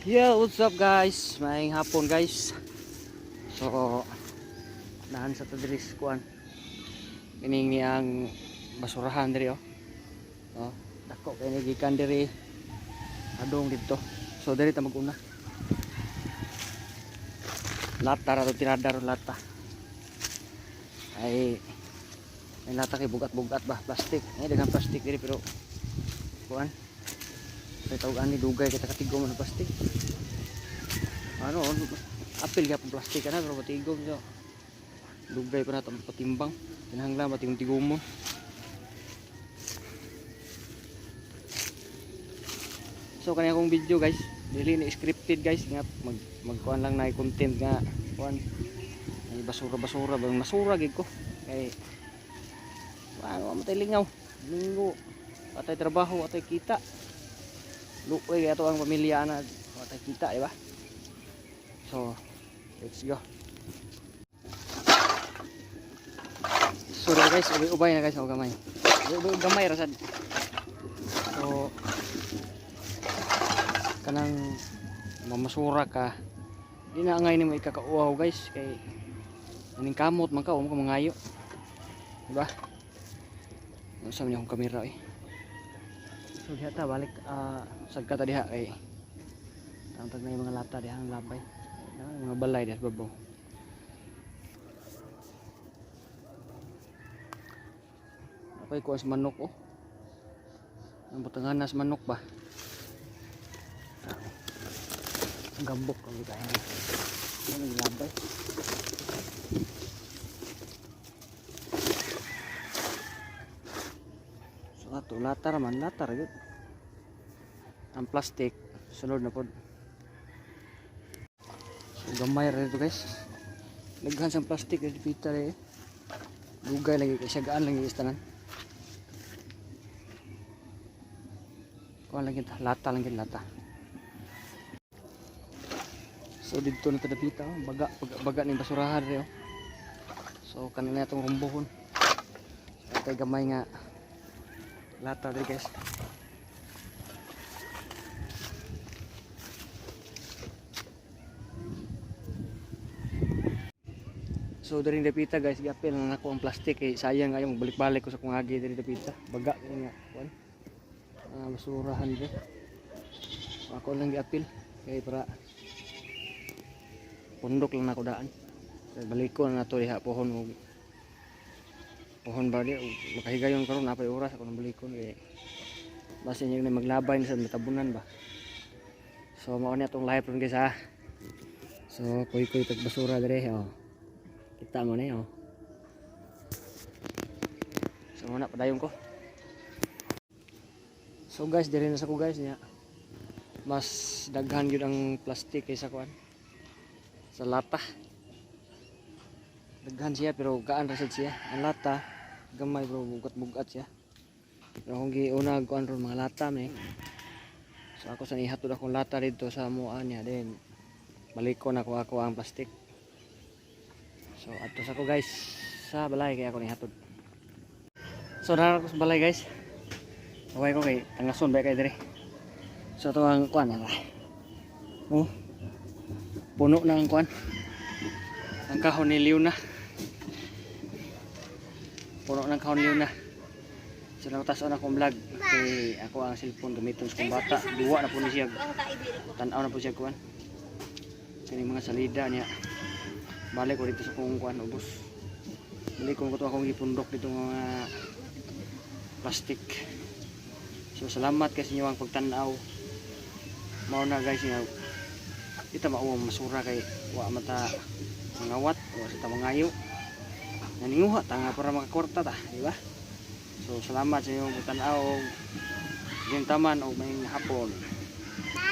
Yeah, what's up, guys? Maayong hapon, guys. So nahan sa ta diri sa kuan. Kining ni ang basurahan diri, oh. Oh, dako kay ni gikan diri adong didto. So diri ta mag-una. Lata ra to, tirada ro lata. Ay ay lata kay bugat-bugat ba, plastic. Ay daghang plastic diri, pero kuan. Kay tawag ani, dugay kita katigom ng plastic. Ano, apil gyapon plastic ana, pero matigom so. Dugay pa nato patimbang. Kinahanglan matigom-tigom mo. So kani akong video, guys, dili ni scripted, guys, nga mag magkuan lang na content nga kuan. Ay basura-basura bang masura gid ko. Kay ano mo tay lingaw. Linggo atay trabaho, atay kita. Luoy ato ang pamilya na atay kita, di ba? So, let's go. So diba, guys, ubay-ubay na, guys, ako gamay. Ubay-ubay gamay ra sad. So kanang mamasura ka, di na angay nimo ikakauaw, guys, kay aning kamot man ka, wa mo ka mangayo. Di ba? Unsa man akong kamera eh. So diha ta balik, sagka ta diha kay tangtag na yung mga lata diha ang labay. Na, mga balay diha sa babaw. Ako'y kuha sa manok, oh. Ang butangan na sa manok ba? Ah, ang gambok ang bitahin. Ano yung labay? So ato lata raman, lata ra gyud. Ang plastic sunod na pod. So gamay ra dito, guys. Daghan sang plastic dito pita eh. Dugay lagi kay sagaan lagi is tanan. Kuha lang kita, lata lang kita, lata. So dito na ta dapita, oh. Baga baga, baga ning basurahan re, oh. So kanina itong rumbuhon. So kay gamay nga lata diri, guys. So diri dapita, guys, giapil na nako ang plastic kay sayang ayo magbalik-balik ko sa kung agi diri dapita. Baga kini nga kuan. Ah, basurahan diri. So, ako lang giapil kay para pundok lang nako daan. Kay balik ko na nato diha pohon og pohon ba di og makahigayon karon napay oras ako nang balikon kay basin niya na maglabay na sa matabunan ba. So mao ni atong live ron, guys, ha. So kuy-kuy tag basura dire, oh. Kita mo na, oh. So muna padayon ko. So guys, dire na sa ko, guys, niya. Mas daghan gyud ang plastic kaysa kuan sa lata. Daghan siya pero gaan ra sad siya. Ang lata gamay bro, bugat-bugat siya. Pero kung giuna kuan ron mga lata me. So ako sa ihatod akong lata dito sa mua niya, then balikon ako ako ang plastic. So adto sa ko, guys, sa balay kay ako nihatod. So nara ko sa balay, guys. Okay ko kay tangason ba kay dire. So ito ang kuan na. Oh. Puno na ang kuan. Ang kahon ni Leona. Puno ng kahon ni Leona. So nakataas na akong vlog kay ako ang cellphone gamiton sa kong bata. Duwa na po ni siya. Tan-aw na po siya kuan. Kani mga salida niya. Balik ko dito sa kong kuan ubos. Balik ko to akong gipundok dito mga plastic. So salamat kay sa inyo ang pagtan-aw. Mao na, guys, nga di ta mauwang masura kay wa man ta mangawat, wa sa ta mangayo. Naninguha ta nga para makakwarta ta, di ba? So salamat sa inyong pagtan-aw. Taman og maayong hapon.